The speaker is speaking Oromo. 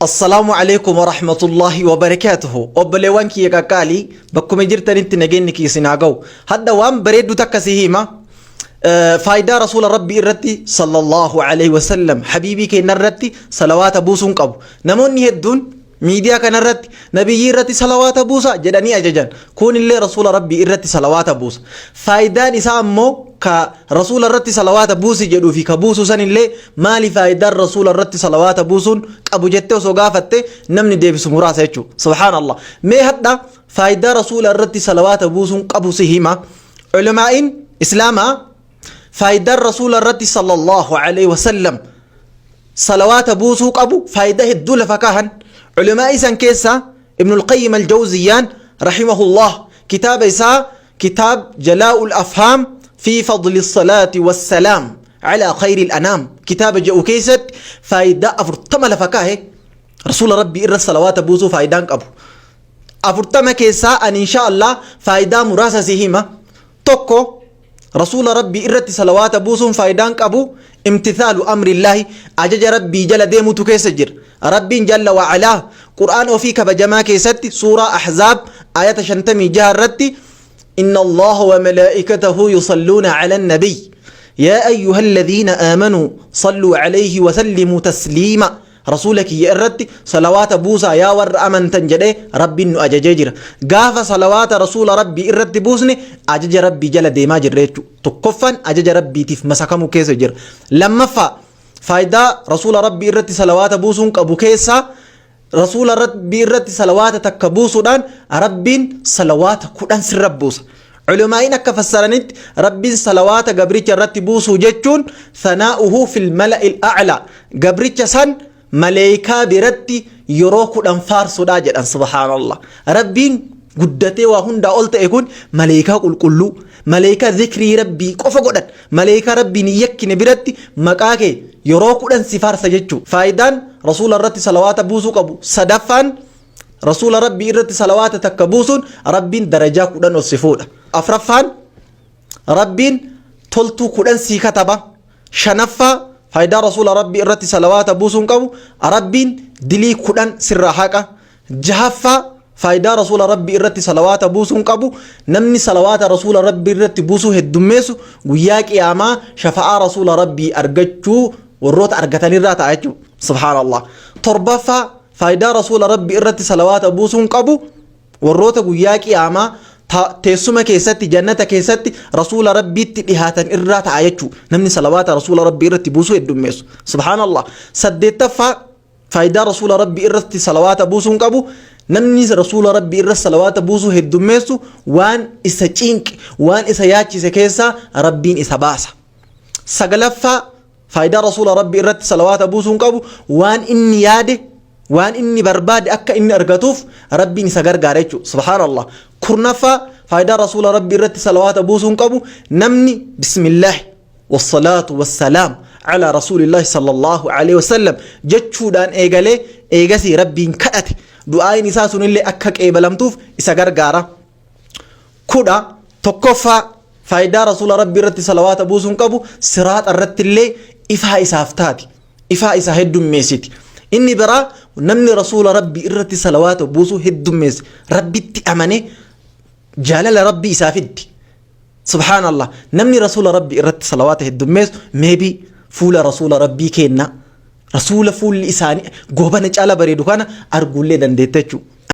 Assalaamu alaikum warahmatullahi wabarakaatuhu. Obboleewwan kiyya qaqqaalii, bakkuma jirtanitti nageenyi kiyya isin haa ga'u. Hadda waan bareeddu takka si hima. Faayidaa Rasuula Rabbii irratti, sallallahu alaihi wasallam, habiibii keenya irratti salawaata buusuun qabu. Namoonni hedduun miidiyaa kanarratti nabiyyii irratti salawaata buusa jedhanii ajajan. Kunillee Rasuula Rabbii irratti salawaata buusa. Faayidaan isaa ammoo ka Rasuula irratti salawaata buusi jedhuu fi ka buusu sanillee maali faayidaan Rasuula irratti salawaata buusuun qabu jettee osoo gaafatte namni deebisu muraasa jechuudha. Subhaanallah. Mee hadha faayidaa Rasuula irratti salawaata buusuun qabu si hima. Ulamaa'iin Islaamaa faayidaan Rasuula irratti, sallallahu alaihi wasallam, salawaata buusuu qabu faayidaa hedduu lafa kaahan. Ulamaa'ii san keessaa Ibnul Qayyim al-Jawziyyaan, rahimahullah, kitaaba isaa kitaab Jalaa'ul Afhaam fi Fadli Salaati Wassalaam ala Khayri Anaam kitaaba jedhu keessatti faayidaa 40 lafa kaahe. Rasuula Rabbii irra salawaata buusuu faayidaan qabu 40 keessaa ani insha Allah faayidaa muraasa si hima. Tokko, Rasuula Rabbii irratti salawaata buusuun faayidaan qabu imtithaalu amrillaahi, ajaja Rabbii jala deemutu keessa jira. Rabbiin jalla wa'alaa Qur'aan ofii kabajamaa keessatti suuraa Ahzaab ayata 56 irratti, "Inna Allaha wa malaa'ikatahu yusalluuna ala nabiy yaa ayyuha alladhiina aamanuu salluu alayhi wa sallimuu tasliima." Rasuula kiyya irratti salawaata buusaa yaa warra amantan jedhee Rabbiin nu ajajee jira. Gaafa salawaata Rasuula Rabbii irratti buusne ajaja Rabbii jala deemaa jirra jechuudha. Tokkoffaan ajaja Rabbiitiif masakamuu keessa jira. Lammaffaa, faayidaa Rasuula Rabbii irratti salawaata buusuun qabu keessaa Rasuula Rabbii irratti salawaata takka buusuudhaan Rabbiin salawaata 10 sirra buusa. Ulamaa'iin akka fassaranitti Rabbiin salawaata gabricha irratti buusuu jechuun thanaa'uhu fil mala'il a'laa, gabricha san maleeykaa biratti yeroo 10 faarsuudha jedhan. Subhaanallah. Rabbiin guddatee waa hundaa ol ta'e kun maleeykaa qulqulluu, maleeykaa zikrii Rabbii qofa godhan, maleeykaa Rabbiin hin yakkine biratti maqaa kee yeroo 10 si faarsa jechuu. Faayidaan Rasuula irratti salawaata buusuu qabu sadaffaan, Rasuula Rabbii irratti salawaata takka buusuun Rabbiin darajaa 10 ol si fuudha. Afraffaan, Rabbiin toltuu 10 sii kataba. Shanaffaa, faayidaa Rasuula Rabbii irratti salawaata buusuun qabu Rabbiin dilii 10 sirraa haqa. Jahaffaa, faayidaa Rasuula Rabbii irratti salawaata buusuun qabu namni salawaata Rasuula Rabbii irratti buusuu heddummeessu guyyaa qiyaamaa shafa'aa Rasuula Rabbii argachuu warroota argatanirraa ta'a jechuudha. Subhaanallah. Torbaffaa, faayidaa Rasuula Rabbii irratti salawaata buusuun qabu warroota guyyaa qiyaamaa teessuma keessatti jannata keessatti Rasuula Rabbiitti dhihaatan irraa ta'a jechuudha. Namni salawaata Rasuula Rabbii irratti buusuu heddummeessu. Subhaanallah. Saddeettaffaa, faayidaa Rasuula Rabbii irratti salawaata buusuun qabu namni Rasuula Rabbii irratti salawaata buusuu heddummeessu waan isa cinqe, waan isa yaachise keessaa Rabbiin isa baasa. Sagalaffaa, faayidaa Rasuula Rabbii irratti salawaata buusuun qabu waan inni yaade, waan inni barbaade akka inni argatuuf Rabbiin isa gargaara jechuudha. Subhaanallah. 10ffaa, faayidaa Rasuula Rabbii irratti salawaata buusuun qabu namni "Bismillaahi wassalaatu wassalaam ala Rasuulillaahi sallallahu alaihi wasallam" jechuudhaan eegalee eegasii Rabbiin kadhate du'aayin isaa sunillee akka qeebalamtuuf isa gargaara. 11ffaa, faayidaa Rasuula Rabbii irratti salawaata buusuun qabu siraaxa irratti illee ifaa isaaf taati. Ifaa isaa heddummeessiti. Inni biraa, namni Rasuula Rabbii irratti salawaata buusuu heddummeesse Rabbitti amane jaalala Rabbii isaa fiddi. Subhaanallah. Namni Rasuula Rabbii irratti salawaata heddummeessu maybe fuula Rasuula Rabbii kenna. Rasuula fuulli isaanii goobana caala bareedu kana arguullee dandeetta jechuudha.